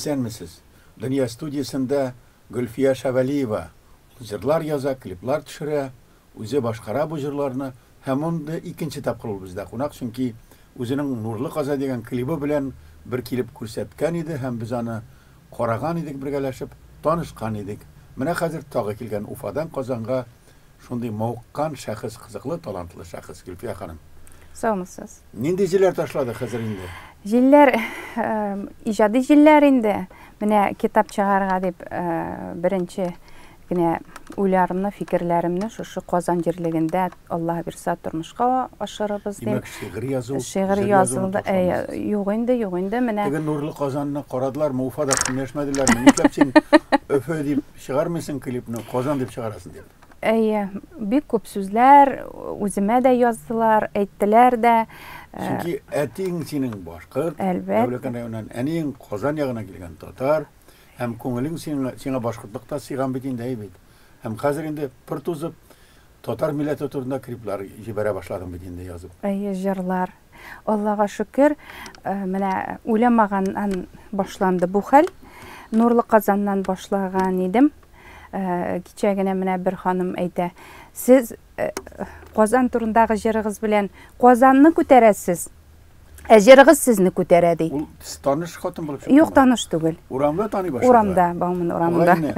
Исәнмесез. Дөнья студиясендә Гөлфия Шәвәлиева. Ул җырлар яза, клиплар төшерә, үзе башкара бу җырларны һәм инде икенче тапкыр ул бездә кунак, чөнки үзенең Нурлы Каза дигән клибы белән бер килеп күрсәткән иде һәм без аны караган идек бергәләшеп, танышкан идек. Менә хәзер тагы килгән Уфадан Казанга шундый мавыккан шәхес, кызыклы, талантлы шәхес Гөлфия ханым. Саумысыз. Нинди җилләр ташлады хәзер инде? Җилләр, иҗади җилләр инде. Менә китап чыгарырга дип беренче генә уйларымны, фикерләремне шушы Казан җирлегендә Аллаһ бирсә тормышка ашырырбыз дип. Димәк, шигырь язу, шигырь язылды. Юк инде, юк инде, менә. Теге Нурлы Казанны карадылармы, Уфада киңәшмәделәрме? Нишләп син Өфе дип чыгармыйсың клипны, Казан дип чыгарасың дип? Әйе, бик күп сүзләр үземә дә яздылар, әйттеләр дә. Чөнки әтиң синең башкорт, Дәүләкән районыннан, әниең Казан ягына килгән татар, һәм күңелең сиңа, сиңа башкортлык та сыйган бит инде, әй бит. Һәм хәзер инде пыр тузып татар милләте турында клиплар җибәрә башладың бит инде язып. Әйе, җырлар. Аллага шөкер, менә уйламаганнан башланды бу хәл. Нурлы Казаннан башлаган идем. Кичә генә менә бер ханым әйтә, сез Казан турындагы җырыгыз белән Казанны күтәрәсез, ә җырыгыз сезне күтәрә, ди. Ул таныш хатын булып чыкты. Юк, таныш түгел. Урамда таный башладылар. Урамда, Бауман урамында.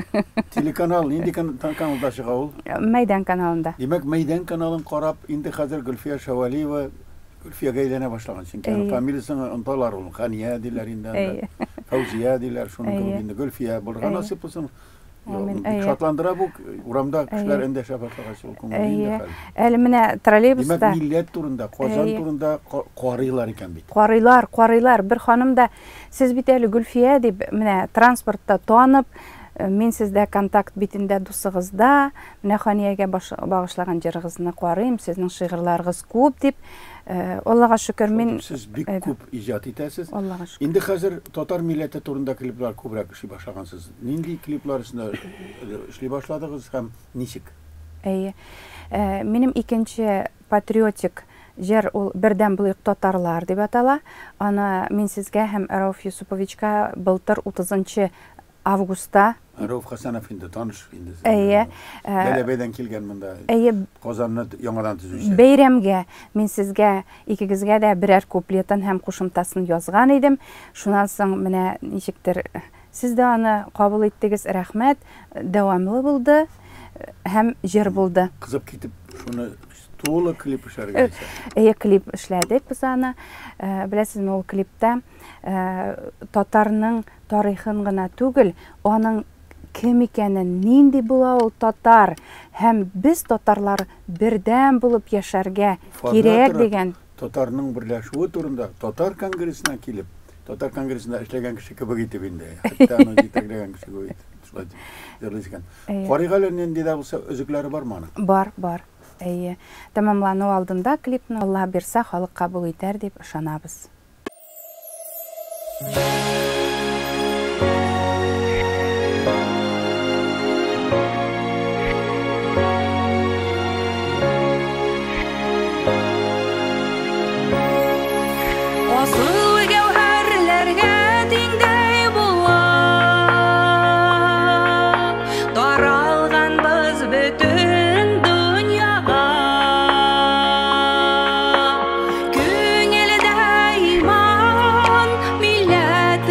Телеканал нинди каналда чыга ул? Мәйдан каналында. Димәк, Мәйдан каналын карап, инде хәзер Гөлфия Шәвәлиева Гөлфиягә әйләнә башлаган. Чөнки аның фамилиясен оныталар ул. Хания диләр инде анда. Фәүзия диләр, шуның кебек инде Гөлфия булырга насыйп булсын. Бик шатландыра бу, урамда кешеләр эндәшә башлагач, ул күңелле инде хәл. Әле менә троллейбуста. Димәк, милләт турында, Казан турында карыйлар икән бит. Карыйлар, карыйлар. Бер ханым да, сез бит әле Гөлфия дип, менә транспортта танып, мин сездә контакт битендә дусыгызда, менә Ханиягә багышлаган җырыгызны карыйм, сезнең шигырьләрегез күп дип. Аллага шөкер, мин Сез бик күп иҗат итәсез. Аллага шөкер. Инде хәзер татар милләте турында клиплар күбрәк эшли башлагансыз. Нинди клиплар өстендә эшли башладыгыз һәм ничек? Әйе. Минем икенче патриотик җыр ул Бердәм булыйк татарлар дип атала. Аны мин сезгә һәм Рауф Юсуповичка былтыр 30 августта. Рауф Хасанов инде таныш инде. Әйе. Бәләбәйдән килгән монда. Әйе. Казанны яңадан төзүче. Бәйрәмгә мин сезгә икегезгә дә берәр куплетын һәм кушымтасын язган идем. Шуннан соң менә ничектер сез дә аны кабул иттегез, рәхмәт. Дәвамлы булды һәм җыр булды. Кызып китеп шуны тулы клип эшләргә исә. Әйе, клип эшләдек без аны. Беләсезме, ул клипта татарның тарихын гына түгел, аның кем икәнен, нинди була ул татар һәм без татарлар бердәм булып яшәргә кирәк дигән. Татарның берләшүе турында татар конгрессына килеп, татар конгрессында эшләгән кеше кебек итеп инде, хәтта аны җитәкләгән кеше кебек итеп шулай дип җырлый икән. Карыйк әле, нинди дә булса өзекләре бармы аның? Бар, бар. Әйе. Тәмамлану алдында клипны Аллаһ бирсә, халык кабул итәр дип ышанабыз. Асыл гәүһәрләргә тиңдәй булып, таралганбыз бөтен дөньяга. Күңелдә иман, милләт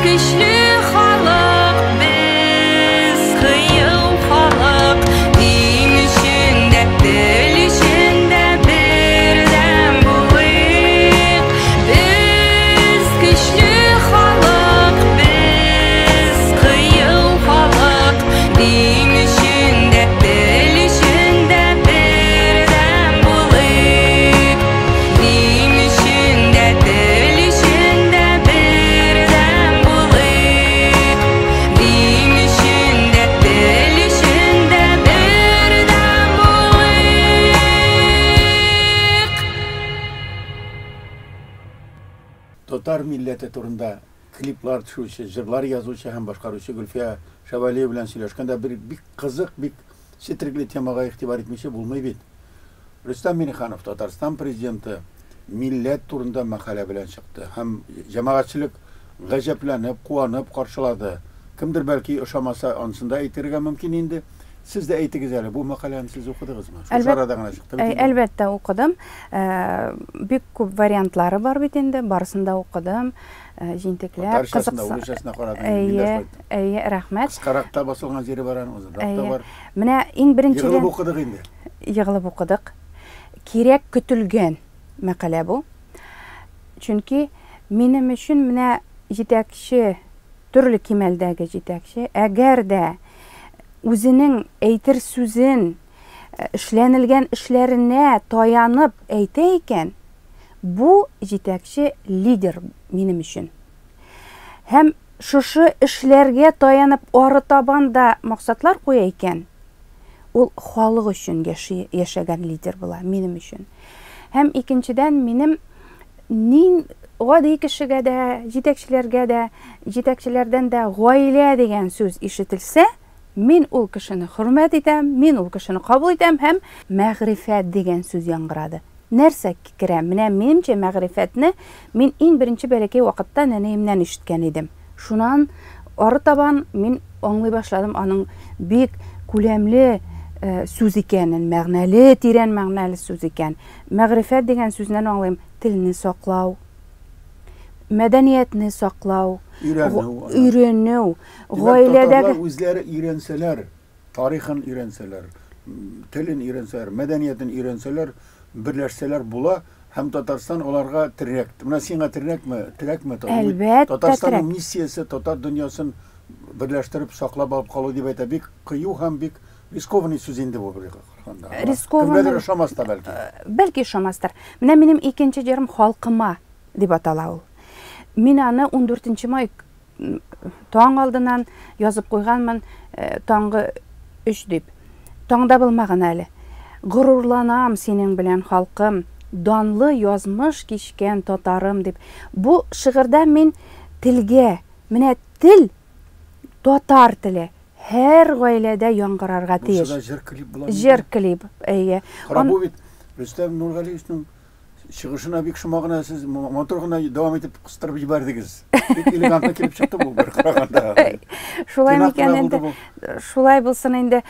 көчле халык, без кыю халык. Дин өчен дә, тел өчен дә бердәм булыйк. Без көчле халык, без кыю халык. Дин өчен дә, тел өчен дә бердәм булыйк. Дин өчен дә, тел өчен дә бердәм булыйк. Дин өчен дә, тел өчен дә бердәм булыйк. Татар милләте турында клиплар төшерүче, җырлар язучы һәм башкаручы Гөлфия Шәвәлиева белән сөйләшкәндә бер бик кызык, бик четерекле темага игътибар итмичә булмый бит. Рөстәм Миңнеханов, Татарстан президенты, милләт турында мәкалә белән чыкты һәм җәмәгатьчелек гаҗәпләнеп, куанып каршылады. Кемдер бәлки ошамаса, анысын да әйтергә мөмкин инде. Сез дә әйтегез әле, бу мәкаләне сез укыдыгызмы? Шушы арада гына чыкты бит инде. Әлбәттә укыдым. Бик күп вариантлары бар бит инде, барысын да укыдым. Җентекләп, Татарчасын да, урысчасын да карадым. Мин дә Әйе, шулай иттем. әйе, рәхмәт. Кыскарак та басылган җире бар аның, озынрак та бар. Менә иң беренчедән Егылып укыдык инде. Егылып укыдык. Кирәк көтелгән мәкалә бу. Чөнки минем өчен менә җитәкче, төрле кимәлдәге җитәкче, әгәр дә үзенең әйтер сүзен эшләнелгән эшләренә таянып әйтә икән, бу җитәкче лидер минем өчен. Һәм шушы эшләргә таянып арытабан да максатлар куя икән, ул халык өчен яши, яшәгән лидер була минем өчен. Һәм икенчедән, минем нин гади кешегә дә, җитәкчеләргә дә, җитәкчеләрдән дә гаилә дигән сүз ишетелсә, мин ул кешене хөрмәт итәм, мин ул кешене кабул итәм һәм мәгърифәт дигән сүз яңгырады. Нәрсә керә? Менә минемчә мәгърифәтне мин иң беренче бәләкәй вакытта нәнәемнән ишеткән идем. Шуннан ары табан мин аңлый башладым аның бик күләмле сүз икәнен, мәгънәле, тирән мәгънәле сүз икән. Мәгърифәт дигән сүзнән аңлыйм телне саклау, мәдәниятне саклау, Өйрәнү. Өйрәнү, гаиләдәге үзләре өйрәнсәләр, тарихын өйрәнсәләр, телен өйрәнсәләр, мәдәниятен өйрәнсәләр, берләшсәләр була һәм Татарстан аларга терәк. Менә сиңа терәкме, терәкме? Әлбәттә, Татарстанның миссиясе татар дөньясын берләштереп саклап алып калу дип әйтә. Бик кыю һәм бик рискованный сүз инде бу бер караганда. Рискованный. Кемгәдер ошамас та бәлки. Бәлки ошамастыр. Менә минем икенче җырым Халкыма дип атала ул. Мин аны 14 май таң алдыннан язып куйганмын, таңгы 3 дип. Таңда булмаган әле. Горурланам синең белән, халкым, данлы язмыш кичкән татарым дип. Бу шигырьдә мин телгә, менә тел, татар теле һәр гаиләдә яңгырарга тиеш. Булса да җыр клип була. Җыр клип, әйе. Кара, бу бит Рөстәм Нургалиевичның чыгышына бик шома гына сез матур гына дәвам итеп кыстырып җибәрдегез. Бик элегантно килеп чыкты бу бер караганда. Шулай микән инде? Шулай булсын инде.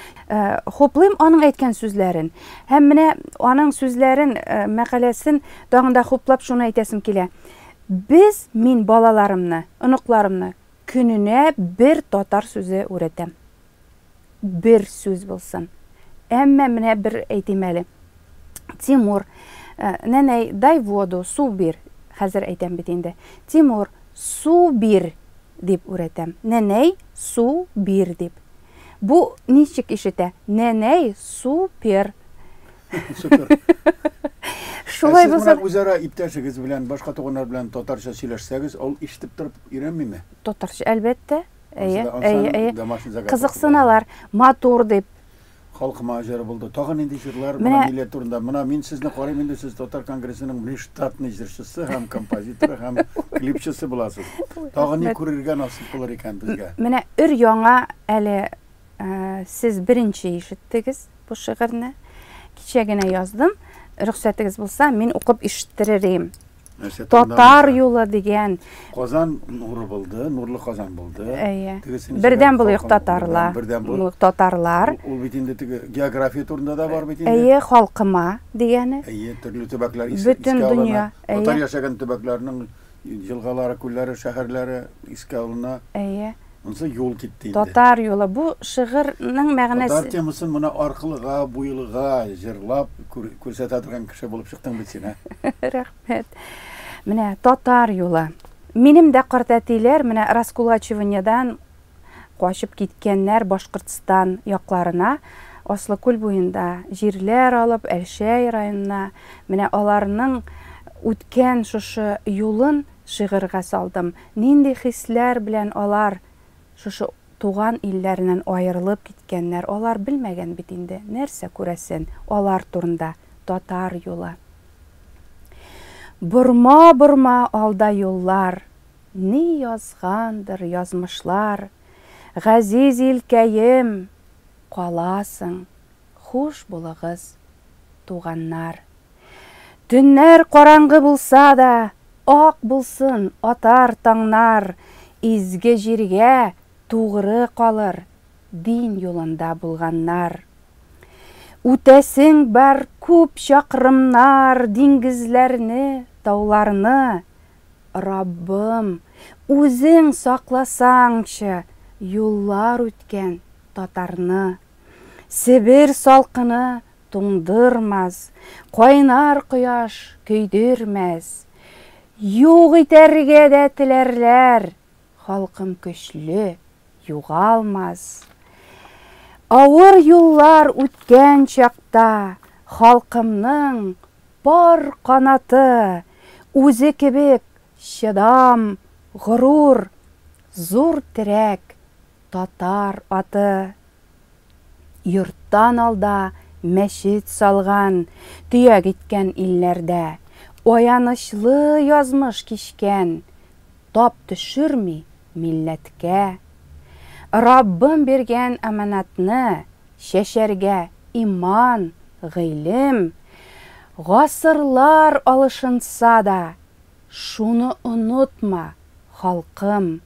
Хуплыйм аның әйткән сүзләрен. Һәм менә аның сүзләрен, мәкаләсен тагын да хуплап шуны әйтәсем килә. Без, мин балаларымны, оныкларымны көненә бер татар сүзе үрәтәм. Бер сүз булсын. Әмма менә бер әйтим әле. Тимур, нәнәй, дай воду, су бир. Хәзер әйтәм бит инде. Тимур, су бир дип үрәтәм. Нәнәй, су бир дип. Бу ничек ишетә? Нәнәй, супер. Супер. Шулай булса. Сез үзара иптәшегез белән, башка туганнар белән татарча сөйләшсәгез, ул ишетеп торып өйрәнмиме? Татарча, әлбәттә. Әйе, әйе, әйе. Кызыксыналар, матур дип. Халкыма җыры булды. Тагын нинди җырлар менә милләт турында? Менә мин сезне карыйм инде, сез Татар конгрессының внештатный җырчысы һәм композиторы һәм клипчысы буласыз. Тагын ни күрергә насыйп булыр икән безгә? Менә өр яңа әле сез беренче ишеттегез бу шигырьне. Кичә генә яздым. Рөхсәтегез булса, мин укып ишеттеререм. Татар юлы дигән. Казан нуры булды, нурлы Казан булды. Әйе. Бердәм булыйк татарлар. Бердәм булыйк татарлар. Ул бит инде теге география турында да бар бит инде. Әйе, халкыма дигәне. Әйе, төрле төбәкләр искә Бөтен дөнья. Татар яшәгән төбәкләрнең Елгалары, күлләре, шәһәрләре искә алына. Әйе. Монысы юл китте инде. Татар юлы. Бу шигырьнең мәгънәсе. Татар темасын моны аркылыга, буйлыга җырлап күрсәтә торган кеше булып чыктың бит син, ә? Рәхмәт. Менә татар юлы. Минем дә картәтиләр менә раскулачиваниедан качып киткәннәр Башкортстан якларына, Аслыкүл буенда җирләр алып, Әлшәй районына. Менә аларның үткән шушы юлын шигырьгә салдым. Нинди хисләр белән алар шушы туган илләреннән аерылып киткәннәр, алар белмәгән бит инде нәрсә күрәсен, алар турында Татар юлы. Борма-борма алда юллар, Ни язгандыр язмышлар, Газиз илкәем, каласың, Хуш булыгыз, туганнар. Төннәр караңгы булса да, Ак булсын атар таңнар, Изге җиргә тугры калыр Дин юлында булганнар. Үтәсең бар күп чакрымнар, Диңгезләрне, тауларны, Раббым, үзең сакласаңчы юллар үткән татарны. Себер салкыны туңдырмас, кайнар кояш көйдермәс. Юк итәргә дә теләрләр, халкым көчле, югалмас. Авыр юллар үткән чакта халкымның Пар канаты, үзе кебек чыдам, горур, зур терәк, татар аты. Йорттан алда мәчет салган, төяк иткән илләрдә, аянычлы язмыш кичкән, тап төшерми милләткә. Раббым биргән аманатны Чәчәргә иман, гыйлем. Гасырлар алышынса да, Шуны онытма, халкым.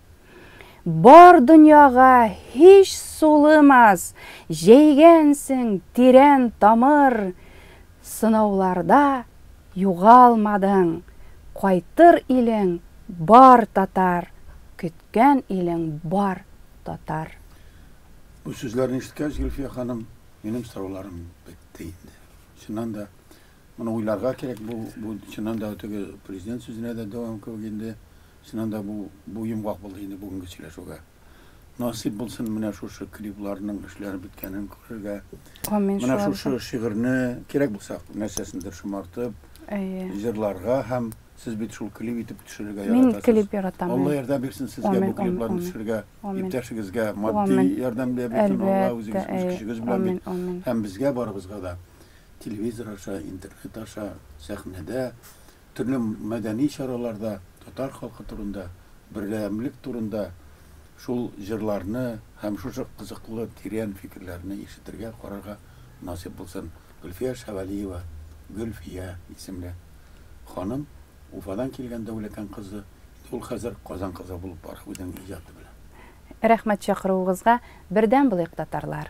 Бар дөньяга һич сулымас, Җәйгәнсең тирән тамыр. Сынауларда югалмадың, Кайтыр илең бар, татар, Көткән илең бар, татар. Бу сүзләрне ишеткәч, Гөлфия ханым, минем сорауларым бетте инде. Чыннан да, моны уйларга кирәк, бу, бу чыннан да теге президент сүзенә дә дәвам кебек инде. Чыннан да бу, бу йомгак булды инде бүгенге сөйләшүгә. Насыйп булсын менә шушы клипларның эшләре беткәнен күрергә. Амин. Менә шушы шигырьне кирәк булса, нәрсәсендер шомартып, җырларга һәм Сез бит шул клип итеп төшерергә яратасыз. Мин клип яратам. Алла ярдәм бирсен сезгә бу клипларны төшерергә, иптәшегезгә матди ярдәм дә бирсен Алла, үзегез үз көчегез белән бит. Һәм безгә барыбызга да телевизор аша, интернет аша, сәхнәдә, төрле мәдәни чараларда татар халкы турында, бердәмлек турында шул җырларны һәм шушы кызыклы, тирән фикерләрне ишетергә, карарга насыйп булсын. Гөлфия Шәвәлиева, Гөлфия исемле Ханым, Уфадан килгән Дәүләкән кызы, инде ул хәзер Казан кызы булып бара үзенең иҗаты белән. Рәхмәт чакыруыгызга, бердәм булыйк татарлар!